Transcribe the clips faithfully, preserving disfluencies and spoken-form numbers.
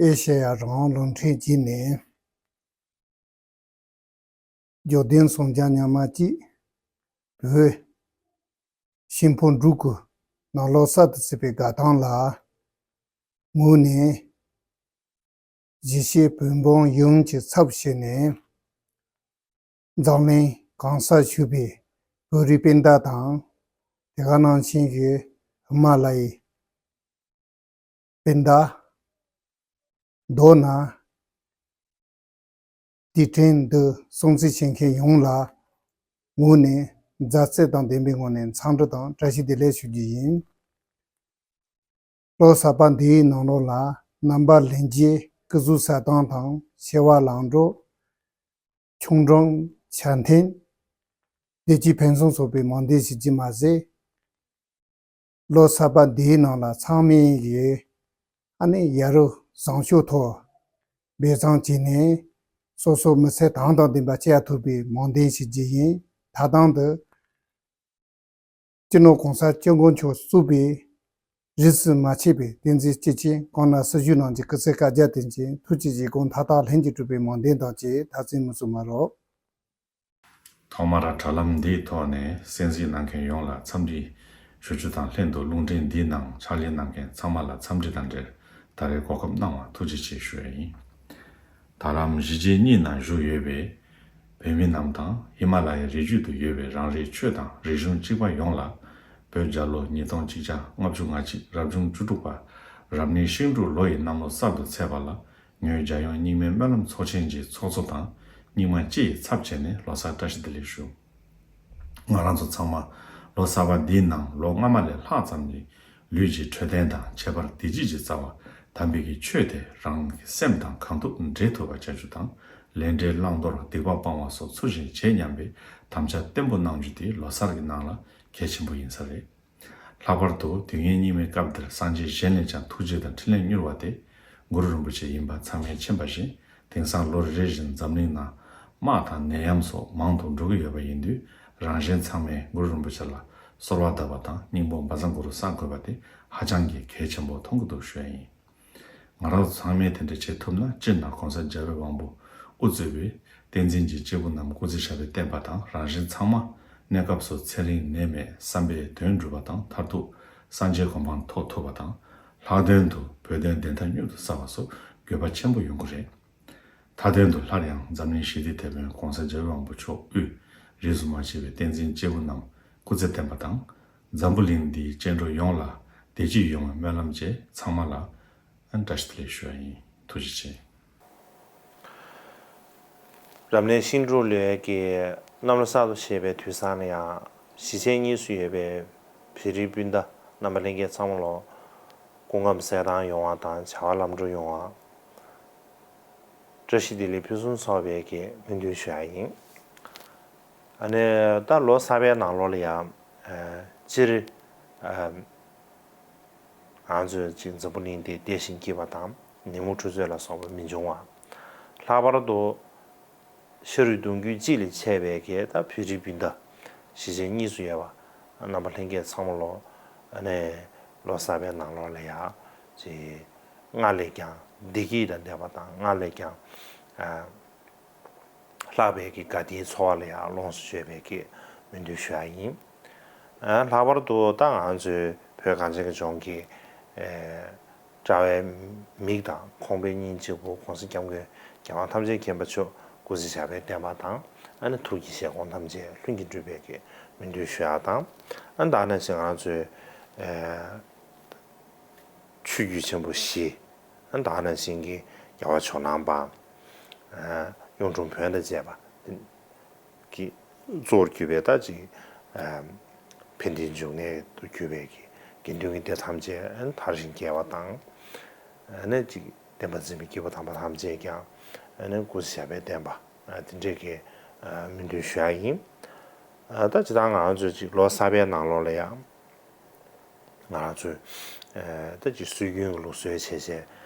ཨེ་ཤེ་ཡ་རང་དབང་རླུང་འཕྲིན་བརྒྱུད་ནས། འབྱོར་ལྡན་ཟུང་འཇགས་ཉི་མ་གཅིག་བོད་ཤིང་ཕོ་འབྲུག་གི་ནང་ལོགས་གསར་དུ་བཙུགས་པའི་དགའ་ཐང་ལ་ངོས་ནས། གཞིས་བྱེས་བོད་འབངས་ཡོངས་ཀྱི་ཚབ་བྱས་ནས། འཛམ་གླིང་གང་སར་བཞུགས་པའི་བོད་རིགས་སྤུན་ཟླ་དང་། དེ་ག་ནང་བཞིན་གྱི་ཧི་མ་ལ་ཡའི་སྤུན་ཟླ། མདོར་ན། དུས་དྲན་འདི་སྲུང་བརྩི་བྱེད་མཁན་ཡོངས་ལ་ངོས་ནས་མཛའ་བརྩེ་དང་ལྡན་པའི་ངང་ནས་འཚམས་འདྲི་དང་བཀྲ་ཤིས་བདེ་ལེགས་ཞུ་རྒྱུ་ཡིན། ལོ་གསར་པ་འདིའི་ནང་ལོགས་ལ་རྣམ་པ་ལྷན་རྒྱས་སྐུ་གཟུགས་གསལ་ཐང་དང་བྱ་བ་ལམ་འགྲོ། ཆུང་འབྲིང་ཆ་མཐུན། བདེ་སྐྱིད་ཕུན་སུམ་ཚོགས་པའི་སྨོན་འདུན་ཞུ་རྒྱུ་མ་ཟད། ལོ་གསར་པ་འདིའི་ནང་ལ་ཚང་མས་ཀྱི་ཨ་ནི་ཡ་རབས་བཟང་སྤྱོད་ཐོག་འབད་བརྩོན་བྱས་ནས། སོ་སོ་མི་ཚེ་དོན་དང་ལྡན་པ་སྐྱེལ་ཐུབ་པའི་སྨོན་འདུན་ཞུ་རྒྱུ་ཡིན། ད་ཐེངས་འདི། སྤྱི་ནོར་གོང་ས་སྐྱབས་མགོན་མཆོག་གཙོས་པའི་རིས་སུ་མ་ཆད་པའི་བསྟན་འཛིན་སྐྱེས་ཆེན་གང་ན་སྲི་ཞུ་གནང་རྒྱུའི་སྐུ་ཚེ་བསྐལ་བརྒྱར་བརྟན་ཅིང་། ཐུགས་ཀྱི་བཞེད་དགོངས་མཐའ་དག་ལྷུན་གྱིས་གྲུབ་པའི་སྨོན་འདུན་དང་བཅས་ད་ཚེ་མི་གསོད་མ་རོགས། ཐོག་མར་དྲ་ལམ་འདིའི་ཐོག་ནས་གསན་གཟིགས་གནང་མཁན་ཡོངས་ལ་འཚམས་འདྲི་ཞུ་རྒྱུ་དང་ལྷན་དུ། རླུང་འཕྲིན་འདིའི་ནང་ཕྱག་ལས་གནང་མཁན་ཚང་མ་ལ་འཚམས་འདྲི་དང་འབྲེལ། ད་རེས་གོ་སྐབས་གནང་བར་ཐུགས་རྗེ་ཆེ་ཞུ་ཡ་ཡིན། ད་ལམ་གཞིས་བྱེས་གཉིས་ནང་བཞུགས་ཡོད་པའི་བོད་མི་རྣམས་དང་། ཧི་མ་ལ་ཡའི་རི་རྒྱུད་དུ་ཡོད་པའི་རང་རེའི་ཆོས་དང་རིག་གཞུང་གཅེས་པ་ཡོངས་ལ། བོད་རྒྱལ་ལོ་ཉིས་སྟོང་གཅིག་བརྒྱ་ལྔ་བཅུ་ང་གཅིག་རབ་བྱུང་བཅུ་དྲུག་པ་རབ་གནས་ཤིང་འབྲུག་ལོ་ཡི་གནམ་ལོ་གསར་དུ་ཚེས་པ་ལ། ངོས་རྒྱལ་ཡོངས་རྙིང་མའི་སྨོན་ལམ་ཚོགས་ཆེན་གྱི་ཚོགས་གཙོ་དང་རྙིང་མ་སྤྱི་ཡི་ཚབ་བྱས་ནས་ལོ་གསར་བཀྲ་ཤིས་བདེ་ལེགས་ཞུ། ང་རང་ཚོ་ཚང་མ་ལོ་གསར་པ་འདིའི་ནང་ལོ་སྔ་མ་ལས་ལྷག་ཙམ་གྱི་ལུས་ཀྱི་འཕྲོད་བསྟེན་དང་། ཁྱད་པར་བདེ་སྐྱིད་ཀྱི་རྩ་བ་དམ་པའི་གི་ཆོས་དེ་རང་གི་སེམས་དང་གང་ཐུབ་འདྲེས་ཐུབ་པ་བྱ་རྒྱུ་དང་། ལས་འབྲས་བླང་དོར་སྡིག་པ་སྤང་བ་སོགས་ཚུལ་བཞིན་བྱེད་སྙམ་པའི་དམ་བཅའ་བརྟན་པོ་གནང་རྒྱུ་དེ་ལོ་གསར་གྱི་ནང་ལ་གལ་ཆེན་པོ་ཡིན་ས་རེད། ལྷག་པར་དུ་དུས་ངན་སྙིགས་མའི་སྐབས་འདིར་སངས་རྒྱས་གཞན་ལས་ཀྱང་ཐུགས་རྗེ་དང་འཕྲིན་ལས་མྱུར་བ་དེ་གུ་རུ་རིན་པོ་ཆེ་ཡིན་པ་ཚང་མས་མཁྱེན་པ་བཞིན། དེང་སང་ལོ་རེ་རེ་བཞིན་འཛམ་གླིང་ནང་དམག་དང་ནད་ཡམས་སོགས་མང་དུ་འགྲོ་གི་ཡོད་པ་ཡིན་དུས། རང་གཞན་ཚང་མས་གུ་རུ་རིན་པོ་ཆེ་ལ་གསོལ་བ་གདབ་པ་དང་སྙིང་པོ་བཛྲ་གུ་རུ་བསག་དགོས་པ་དེ་ཧ་ཅང་གི་གལ་ཆེན་པོ་མཐོང་གི་འདུག་ཞུ་ཡ་ཡིན། ང་རང་ཚོ་ཚང་མས་དེ་འདྲ་བྱེད་ཐུབ་ན། སྤྱིར་ན་གོང་ས་རྒྱལ་བའི་དབང་པོ་དབུ་གཙོས་པའི་བསྟན་འཛིན་གྱི་སྐྱེས་བུ་རྣམས་སྐུ་ཚེ་ཞབས་པད་བརྟན་པ་དང་། རང་གཞན་ཚང་མ་གནས་སྐབས་སུ་ཚེ་རིང་ནད་མེད་བསམ་པའི་དོན་འགྲུབ་པ་དང་། མཐར་ཐུག་སངས་རྒྱས་གོ་འཕང་ཐོབ་ཐུབ་པ་དང་། ལྷག་དོན་དུ་བོད་དོན་བདེན་མཐའ་མྱུར་དུ་གསལ་བ་སོགས་དགོས་པ་ཆེན་པོ་ཡོང་གི་རེད། མཐའ་དོན་དུ་སླར་ཡང་འཛམ་གླིང་ཞི་བདེའི་དེད་དཔོན་གོང་ས་རྒྱལ་བའི་དབང་པོ་མཆོག་དབུས་རིས་སུ་མ་ཆད་པའི་བསྟན་འཛིན་སྐྱེས་བུ་རྣམས་སྐུ་ཚེ་བརྟན་པ་དང་། འཛམ་བུ་གླིང་འདིའི་སྐྱེ་འགྲོ་ཡོངས་ལ་བདེ་སྐྱིད་ཡོང་བའི་སྨོན་ལམ་བཅས། ཚང་མ་ལ་བཀྲ་ཤིས་བདེ་ལེགས་ཞུ་བ་ཡིན། ཐུགས་རྗེ་ཆེ། རབ་གནས་ཤིང་འབྲུག་ལོའི་གི་གནམ་ལོ་གསར་དུ་བཞད་པའི་དུས་བཟང་ལ་ཡང་། གཞིས་བྱེས་གཉིས་སུ་ཡོད་པའི་བོད་རིགས་སྤུན་ཟླ་རྣམ་པ་ལྷན་རྒྱས་ཚང་མ་ལོ་སྐུ་ཁམས་གསལ་ཐང་ཡོང་བ་དང་། བྱ་བ་ལམ་འགྲོ་ཡོང་བ། བཀྲ་ཤིས་བདེ་ལེགས་ཕུན་སུམ་ཚོགས་པའི་གི་སྨོན་འདུན་ཞུ་ཡ་ཡིན། ཨ་ནི་ད་ལོ་གསར་པའི་ནང་ལོགས་ལ་ཡང་། ཨ། སྤྱིར། ཨ། ང་ཚོས་ཅིག་འཛམ་བུ་གླིང་འདི་བདེ་ཞིང་སྐྱིད་པ་དང་ནད་མུག་འཁྲུག་རྩོད་ལ་སོགས་པ་མི་འབྱུང་བ། ལྷག་པར་དུ་ཤ་རུས་གདུང་རྒྱུད་གཅིག་ལས་ཆད་པའི་གི་ད་བོད་རིགས་སྤུན་ཟླ་གཞིས་བྱེས་གཉིས་སུ་ཡོད་པ་རྣམ་པ་ལྷན་རྒྱས་ཚང་མ་ལོ། ཨ་ནི་ལོ་གསར་པའི་ནང་ལོགས་ལ་ཡང་ཅིག་སྔར་ལས་ཀྱང་བདེ་སྐྱིད་དང་ལྡན་པ་དང་། སྔར་ལས་ཀྱང་། ཨ། ལྷག་པའི་གི་དགའ་བདེའི་འཚོ་བ་ལ་ཡང་ལོངས་སུ་སྤྱོད་པའི་གི་སྨོན་འདུན་ཞུ་ཡ་ཡིན། ཨ། ལྷག་པར་དུ་ད་ང་ཚོའི་བོད་གངས་ཅན་གྱི་ལྗོངས་ཀྱི། ཨེ། དྲ་བའི་མིག་དང་ཁོང་པའི་སྙིང་གཅིག་པུ་གོང་ས་སྐྱབས་མགོན་རྒྱལ་དབང་ཐམས་ཅད་མཁྱེན་པ་མཆོག་སྐུ་ཚེ་ཞབས་པད་བརྟན་པ་དང་། ཨ་ནི་ཐུགས་ཀྱི་བཞེད་དགོངས་ཐམས་ཅད་ལྷུན་གྱིས་འགྲུབ་པའི་གི་སྨོན་འདུན་ཞུ་ཡ་དང་། ཨ། ད་ནང་བཞིན་ང་ཚོའི། ཨེ། ཆོས་བརྒྱུད་ཆེན་པོ་བཞི། ཨ། ད་ནང་བཞིན་གྱི་རྒྱལ་བ་ཇོ་ནང་པ། ཨ། གཡུང་དྲུང་བོན་དང་བཅས་པ་གི་གཙོ་བོར་གྱུར་པའི་ད་ཅིག། ཨ། ཕན་བདེའི་འབྱུང་གནས་སུ་གྱུར་པའི་གི་དགེ་འདུན་གྱི་སྡེ་ཐམས་ཅད། ཨ། དར་ཞིང་རྒྱས་པ་དང་། ཨ་ནི་ཅིག་བསྟན་པ་འཛིན་པའི་སྐྱེས་བུ་དམ་པ་ཐམས་ཅད་ཀྱང་། ཨ་ནི་སྐུ་ཚེ་ཞབས་པད་བརྟན་པ། ཨ། དེ་འདྲའི་གི། ཨ། སྨོན་འདུན་ཞུ་ཡ་ཡིན། ཨ། ད་སྤྱིར་བཏང་ང་ཚོས་ཅིག་ལོ་གསར་པའི་ནང་ལོགས་ལ་ཡང་། ང་རང་ཚོས། ཨ། ད་ཅིག་སྲོལ་རྒྱུན་གྱི་ལུགས་སྲོལ་བྱས་བྱས་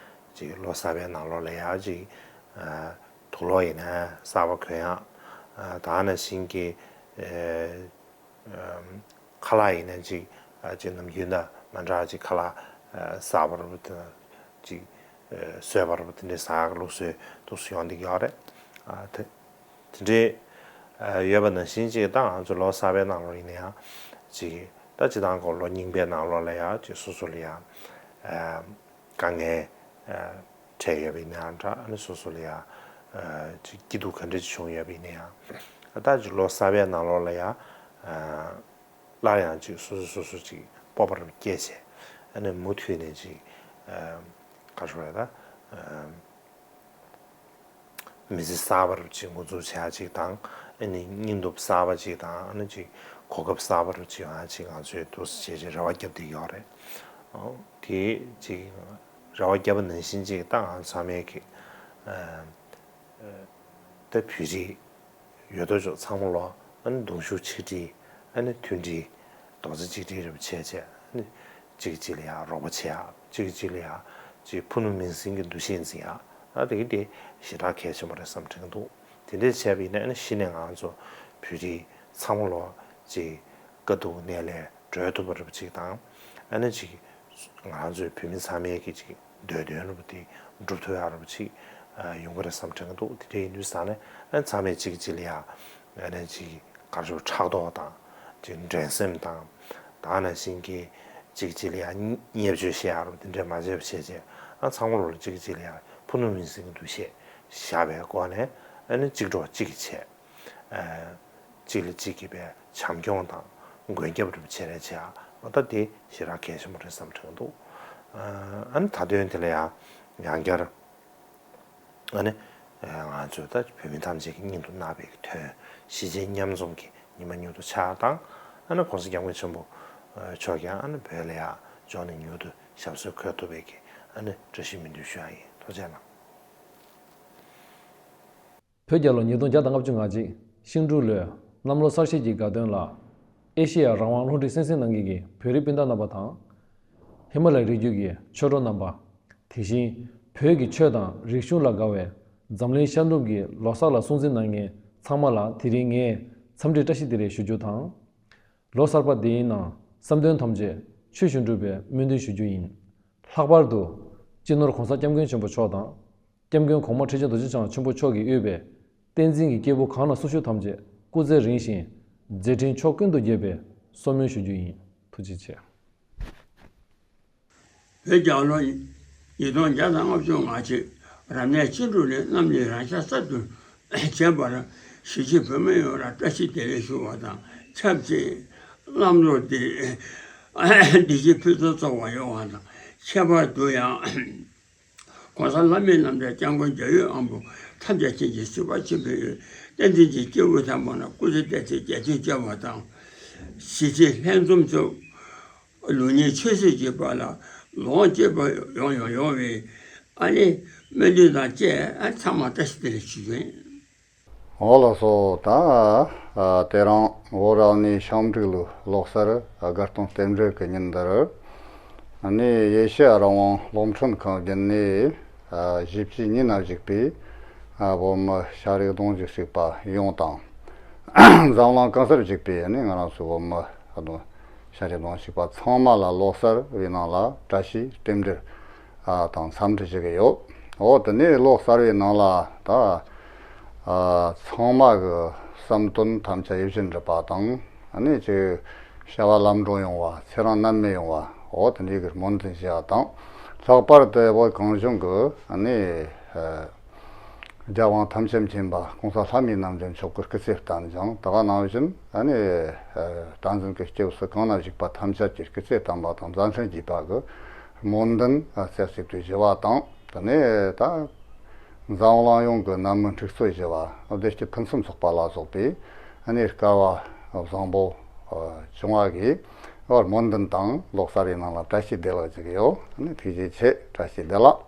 ཅིག་ལོ་གསར་པའི་ནང་ལོགས་ལ་ཡང་ཅིག། ཨ། དུག་ལོག་ཡིན་ན་གསར་པ་གོན་ཡག། ཨ། ད་ནང་བཞིན་གྱི། ཨ། ཨ། ཁ་ལག་ཡིན་ན་ཅིག། ཨ། ཅིག་ནམ་རྒྱུན་དང་མ་འདྲ་ཅིག་ཁ་ལག། ཨ། གསར་པ་རུ་དང་ཅིག། གསོལ་བ་རུ་དེ་འདྲའི་ཟ་ཡག་ལུགས་སྲོལ་འདུག་སེ་ཡོང་བསྡད་ཀྱི་ཡོད་རེད། ཨ་དེ་དེ་འདྲའི་ཡོད་པ་ནང་བཞིན་ཅིག་ད་ང་ཚོ་ལོ་གསར་པའི་ནང་ལོགས་ཡིན་ན་ཡང་ཅིག་ད་སྤྱིར་བཏང་གི་ལོ་རྙིང་པའི་ནང་ལོགས་ལ་ཡང་ཅིག་སོ་སོ་ལ་ཡང་དཀའ་ངལ་འཕྲད་ཡོད་པ་ཡིན་ན་ཡང་འདྲ། ཨ་ནི་སོ་སོ་ལ་ཡང་ཅིག་སྐྱིད་སྡུག་ག་འདྲ་ཅིག་བྱུང་ཡོད་པ་ཡིན་ན་ཡང་ད་ཅིག་ལོ་གསར་པའི་ནང་ལོགས་ལ་ཡང་སླར་ཡང་ཅིག་སོ་སོ་སོ་སོ་ཅིག་སྤོབས་པ་རུ་སྐྱེས་བྱས། ཨ་ནི་མུ་མཐུད་ནས་ཅིག་ག་རེ་ཟེར་དགོས་རེད་ད། མི་ཚེ་གསར་པ་རུ་ཅིག་འགོ་འཛུགས་བྱེད་ཡག་ཅིག་དང་། ཨ་ནི་སྙིང་སྟོབས་གསར་པ་ཅིག་དང་། ཨ་ནི་ཅིག་གོ་སྐབས་གསར་པ་རུ་ཅིག་ཡོང་ཡག་ཅིག་ང་ཚོས་འདུག་སེ་བྱས་བྱས་རེ་བ་བརྒྱབ་བསྡད་ཡོད་རེད། ཨོ་དེ་ཅིག་རེ་བ་བརྒྱབ་པ་ནང་བཞིན་ཅིག་ད་ང་ཚང་མས་ཀྱི་ཨ་ད་བོད་རིགས་ཡོད་དོ་ཅོག་ཚང་མ་ལོ། ཨ་ནི་གདུང་ཤུགས་ཆིག་སྒྲིལ། ཨ་ནི་མཐུན་སྒྲིལ། རྡོག་རྩ་གཅིག་སྒྲིལ་རེ་བྱས་བྱས། ཨ་ནི་གཅིག་གཅིག་ལ་ཡང་རོགས་པ་བྱེད་ཡག་གཅིག་གཅིག་ལ་ཡང་ཅིག་ཕུ་ནུ་མིང་སྲིང་གི་འདུ་ཤེས་འཛིན་ཡག་ཨ་དེ་གི་དེ་ཞེ་དྲག་གལ་ཆེན་པོ་རེད་བསམ་དྲན་གྱི་འདུག་དེ་འདྲས་བྱས་པ་ཡིན་ན་ཨ་ནི་གཞི་ནས་ང་ཚོ་བོད་རིགས་ཚང་མ་ལོ་ཅིག་དཀའ་སྡུག་ནད་ལས་སྒྲོལ་ཐུབ་པ་རེ་བ་ཅིག་དང་། ཨ་ནི་ཅིག་ང་ཚོའི་བོད་མི་ཚང་མའི་གི་ཅིག་འདོད་དོན་རེ་བ་དེ་འགྲུབ་ཐུབ་ཡག་རེ་བ་ཅིག་ཡོང་གི་རེད་བསམ་དྲན་གྱི་འདུག་དེ་འདྲ་ཡིན་དུས་ཙང་ནས་ཨ་ནི་ཚང་མས་གཅིག་གཅིག་ལ་ཡ་ཨ་ནི་ཅིག་ག་རེ་ཟེར། ཕྲག་དོག་དང་ཅིག་འགྲན་སེམས་དང་། ད་ནང་བཞིན་གྱི་གཅིག་གཅིག་ལ་ཡ་བརྙས་བཅོས་བྱེད་ཡག་རེ་བ་དེ་འདྲ་མ་བྱས་པ་བྱས་བྱས། ཨ་ཚང་མ་ལོ་ལ་གཅིག་གཅིག་ལ་ཡ་ཕུ་ནུ་མིང་སྲིང་གི་འདུ་ཤེས་བཞག་པའི་སྒོ་ནས་ཨ་ནི་གཅིག་གྲོགས་གཅིག་གིས་བྱས། ཨ་གཅིག་ལ་གཅིག་གིས་པའི་བྱམས་སྐྱོང་དང་མགོན་སྐྱབས་རེ་བ་བྱེད་རེ་བྱེད་ཡ། ད་དེ་ཞེ་དྲག་གལ་ཆེན་པོ་རེད་བསམ་དྲན་འདུག་ཨ་ནི་ད་དོན་དེ་ལ་ཡང་ཡང་བསྐྱར་ཨ་ནི་ང་ཚོས་ད་བོད་མི་ཐམས་ཅད་ཀྱི་སྙིང་དུ་བརྣག་པའི་དོན། གཞིས་བྱེས་མཉམ་འཛོམས་ཀྱི་ཉི་མ་མྱུར་དུ་འཆར་དང་། ཨ་ནི་༸གོང་ས་༸སྐྱབས་མགོན་ཆེན་པོ་མཆོག་ཀྱང་ཨ་ནི་བོད་ལ་ཡང་འབྱོར་ནས་མྱུར་དུ་ཞབས་སོར་འཁོད་ཐུབ་པའི་གི་ཨ་ནི་བཀྲ་ཤིས་སྨོན་འདུན་ཞུ་ཡ་ཡིན། ཐུགས་རྗེ་གནང་། བོད་རྒྱལ་ལོ་ཉིས་སྟོང་བརྒྱ་དང་ལྔ་བཅུ་ང་གཅིག་ཤིང་འབྲུག་ལོའི་གནམ་ལོ་གསར་བཞད་ཀྱི་དགའ་སྟོན་ལ། ཨེ་ཤེ་ཡ་རང་དབང་རླུང་འཕྲིན་གསན་གཟིགས་གནང་མཁན་གྱི་བོད་རིགས་སྤུན་ཟླ་རྣམ་པ་དང་། ཧི་མ་ལ་ཡའི་རི་རྒྱུད་ཀྱི་ཆོས་གྲོགས་རྣམ་པ། དེ་བཞིན་བོད་ཀྱི་ཆོས་དང་རིག་གཞུང་ལ་དགའ་བའི་འཛམ་གླིང་ཤར་ནུབ་ཀྱི་ལོ་གསར་ལ་སྲུང་བརྩི་གནང་མཁན་ཚང་མ་ལ་དེ་རིང་ངས་འཚམས་འདྲི་བཀྲ་ཤིས་བདེ་ལེགས་ཞུ་རྒྱུ་དང་། ལོ་གསར་པ་འདིའི་ནང་བསམ་དོན་ཐམས་ཅད་ཆོས་བཞིན་འགྲུབ་པའི་སྨོན་འདུན་ཞུ་རྒྱུ་ཡིན། ལྷག་པར་དུ། སྤྱི་ནོར་༸གོང་ས་༸སྐྱབས་མགོན་ཆེན་པོ་མཆོག་དང་། སྐྱབས་མགོན་གོང་མ་ཁྲི་ཆེན་རྡོ་རྗེ་འཆང་ཆེན་པོ་མཆོག་གིས་དབུས་པའི་བསྟན་འཛིན་གྱི་སྐྱེས་བུ་གང་ལ་སུ་བཞུགས་ཐམས་ཅད་སྐུ་ཚེ་རིང་ཞིང་མཛད་འཕྲིན་ཕྱོགས་ཀུན་ཏུ་རྒྱས་པའི་གསོལ་སྨོན་ཞུ་རྒྱུ་ཡིན། ཐུགས་རྗེ་ཆེ། བོད་རྒྱལ་ལོ་ཉིས་སྟོང་བརྒྱ་དང་ལྔ་བཅུ་ང་གཅིག་རབ་གནས་སྤྱི་འགྲོ་ནས་རྣམ་གཉིས་རང་ཤག་གསར་དུ་བྱས་པར་གཞིས་བྱེས་བོད་མི་ཡོངས་ལ་བཀྲ་ཤིས་བདེ་ལེགས་ཞུ་བ་དང་ཆབས་ཅིག་བླ་མ་ལོ་བདེ་བདེ་སྐྱིད་ཕུན་སུམ་ཚོགས་པ་ཡོང་བ་དང་། ཁྱད་པར་དུ་ཡང་༸གོང་ས་ལྷ་མིའི་རྣམ་ཐར་སྐྱབས་མགོན་རྒྱལ་བའི་དབང་པོ་ཐམས་ཅད་མཁྱེན་ཅིང་གཟིགས་པ་ཆེན་པོའི་བསྟན་འཛིན་གྱི་སྐྱེས་བུ་དམ་པ་རྣམས་སྐུ་ཚེ་བརྟན་ཅིང་རྒྱ་ཆེར་སྐྱེ་བ་དང་། གཞིས་བྱེས་ལྷན་འཛོམས་ཚོགས། ལུགས་གཉིས་ཆོས་སྲིད་ཀྱི་བར་ལ་ལོངས་སྤྱོད་པ་ཡོང་ཡོང་ཡོང་བའི་ཨ་ནི་སྨོན་འདུན་དང་བཅས་ཨ་ཚང་མ་བཀྲ་ཤིས་བདེ་ལེགས་ཞུ་རྒྱུ་ཡིན། འོ་ལགས་སོ། ད་ཨ་དེ་རིང་བོད་རང་ནི་ཤང་འབྲུག་ལོའི་ལོ་གསར་དགའ་སྟོན་རྟེན་འབྲེལ་གྱི་ཉིན་འདིར། ཨ་ནི་ཨེ་ཤེ་ཡ་རང་དབང་རླུང་འཕྲིན་ཁང་བརྒྱུད་ནས་ཨ་གཞིས་བྱེས་གཉིས་ན་བཞུགས་པའི་ཨ་བོད་མི་ཤ་རིགས་གདུང་བཞི་གཅིག་པ་ཡོངས་དང་། འཛམ་གླིང་གང་སར་བཞུགས་པའི་ཨ་ནི་ང་རང་ཚོའི་བོད་མི་ཨ་ནི་ཤ་རིགས་གདུང་བཞི་གཅིག་པ་ཚང་མ་ལ་ལོ་གསར་བའི་ནང་ལ་བཀྲ་ཤིས་རྟེན་འབྲེལ་ཨ་དང་འཚམས་འདྲི་ཞུ་གི་ཡོད། འོ་དེ་ནས་ལོ་གསར་བའི་ནང་ལ་ད་ཨ་ཚང་མ་གི་བསམ་དོན་ཐམས་ཅད་ཡིད་བཞིན་འགྲུབ་པ་དང་། ཨ་ནི་ཅིག་བྱ་བ་ལམ་འགྲོ་ཡོང་བ། ཚེ་རིང་ནད་མེད་ཡོང་བ། འོ་དེ་འདྲའི་གི་སྨོན་འདུན་ཞུ་བ་དང་། ལྷག་པར་དུ་བོད་གངས་ལྗོངས་ཀྱི་ཨ་ནི་ཨ་རྒྱལ་དབང་ཐམས་ཅད་མཁྱེན་པ་༸གོང་ས་ལྷ་མིའི་རྣམ་འདྲེན་མཆོག་གི་སྐུ་ཚེ་བརྟན་ཅིང་། ད་ག་ནང་བཞིན་ཨ་ནི་ཨ་བསྟན་འཛིན་གྱི་སྐྱེས་བུ་གང་ན་བཞུགས་པ་ཐམས་ཅད་ཀྱི་སྐུ་ཚེ་བརྟན་པ་དང་མཛད་འཕྲིན་རྒྱས་པ་གི་སྨོན་འདུན་ཨ་རྩེ་གཅིག་ཏུ་ཞུ་བ་དང་། དེ་ནས་ད་འཛམ་གླིང་ཡོངས་ཀྱི་ནད་མུག་འཁྲུག་རྩོད་ཞི་བ། བདེ་སྐྱིད་ཕུན་སུམ་ཚོགས་པ་ལ་སོགས་པའི་ཨ་ནི་སྐལ་བ་བཟང་པོ་བྱུང་བ་གི་སྨོན་འདུན་དང་ལོ་གསར་བའི་ནང་ལ་བཀྲ་ཤིས་བདེ་ལེགས་ཞུ་གི་ཡོད། ཨ་ནི་ཐུགས་རྗེ་ཆེ། བཀྲ་ཤིས་བདེ་ལེགས།